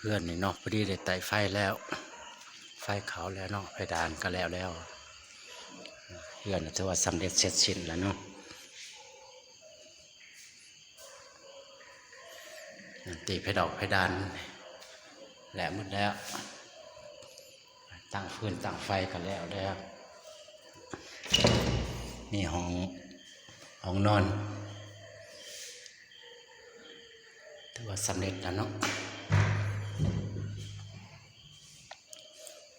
ເຮືອນນີ້ເນາະ ພໍດີໄດ້ໄຕ້ໄຟແລ້ວ ໄຟເຂົ້າແລ້ວເນາະ ເພດານກໍແລ້ວແລ້ວ ເຮືອນຖືວ່າສຳເລັດເສັດສິ້ນແລ້ວເນາະ ຕີເພດອກເພດານແລ້ວໝົດແລ້ວ ຕັ້ງຟືນຕັ້ງໄຟກໍແລ້ວແລ້ວ ມີຫ້ອງ ຫ້ອງນອນ ຖືວ່າສຳເລັດແລ້ວເນາະ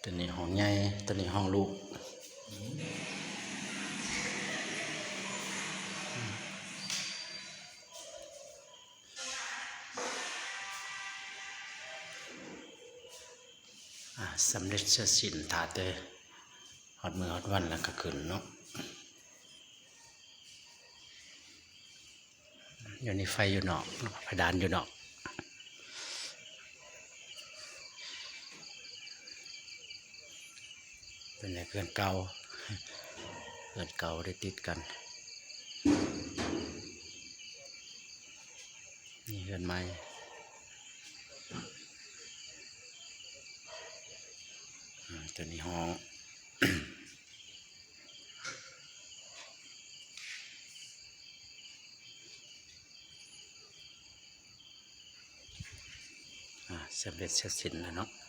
ຕົວນີ້ຫ້ອງໃຫຍ່ ຕົວນີ້ຫ້ອງລູກ ອາ ສຳເລັດເສັດສິ້ນ ຖ້າແຕ່ຮອດມື້ຮອດວັນແລ້ວກໍຂຶ້ນເນາະ. ຢູ່ນີ້ໄຟຢູ່ນອກ ເພດານຢູ່ນອກ ເປັນເຮືອນເກົ່າ ເຮືອນເກົ່າໄດ້ຕິດກັນ ນີ້ເຮືອນໃໝ່ ອາ ຕົວນີ້ຫ້ອງ ອາ ສຳເລັດເສັດສິ້ນແລ້ວເນາະ.